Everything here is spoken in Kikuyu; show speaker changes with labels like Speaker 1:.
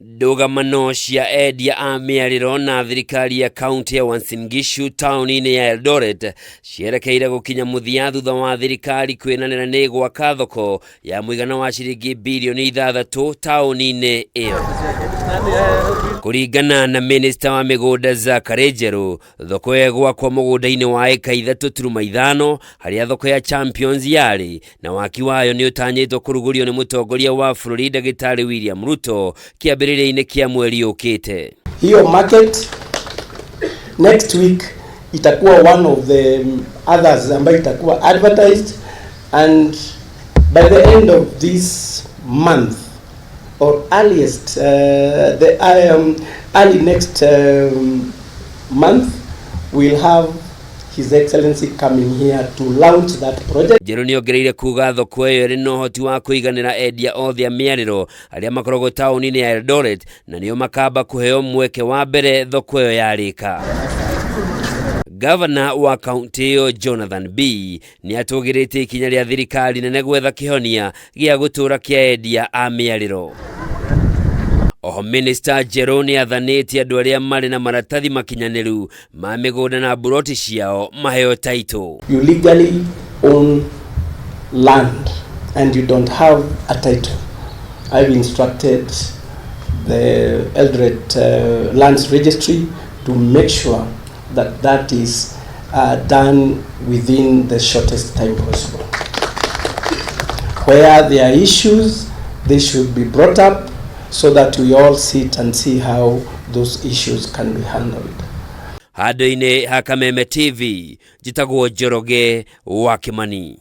Speaker 1: Ndũgamano cia endia a mĩarĩro na thirikari ya kaunti ya Uasin Gishu taũni-inĩ ya Eldoret cierekeire gũkinya mũthia thutha wa thirikari kwĩranĩra nĩ gwaka thoko ya mũigana wa ciringi birioni 6 taũni-inĩ ĩyo. Kũringana na minista wa mĩgũnda Zachary Njeru, thoko ĩyo ĩgwakwo mũgũnda-inĩ wa ĩka 3.5 harĩa thoko ya Champions yarĩ, na waki wayo nĩ ũtanyĩtwo kũrugũrio nĩ mũtongoria wa bũrũri Ndagĩtarĩ William Ruto kĩambĩrĩria-inĩ kĩa mweri ũkĩte.
Speaker 2: Hiyo market next week itakuwa one of the others ambayo itakuwa advertised, and by the end of this month or earliest the early next month, we'll have His Excellency coming here to launch that project.
Speaker 1: Njeru nĩ ongereire kuga thoko ĩyo ĩrĩ na ũhoti wa kũiganĩra endia othe a mĩarĩro arĩa makoragwo taũni-inĩ ya Eldoret, na nĩo makamba kũheo mweke wa mbere thoko ĩyo yarĩka. Gavana wa kaunti ĩyo Jonathan B nĩ atũgĩrĩtie ikinya rĩa thirikari nene gwetha kĩhonia gĩa gũtũũra kĩa endia a mĩarĩro. Oho Minista Njeru nĩ athanĩte andũ arĩa marĩ na maratathi makinyanĩru ma mĩgũnda na mburoti ciao maheo title.
Speaker 2: You legally own land and you don't have a title. I've instructed the Eldoret Lands Registry to make sure that that is done within the shortest time possible. Where there are issues, they should be brought up so that we all sit and see how those issues can be handled.
Speaker 1: Handũ-inĩ ha Kameme TV, njĩtagwo Njoroge wa Kimani.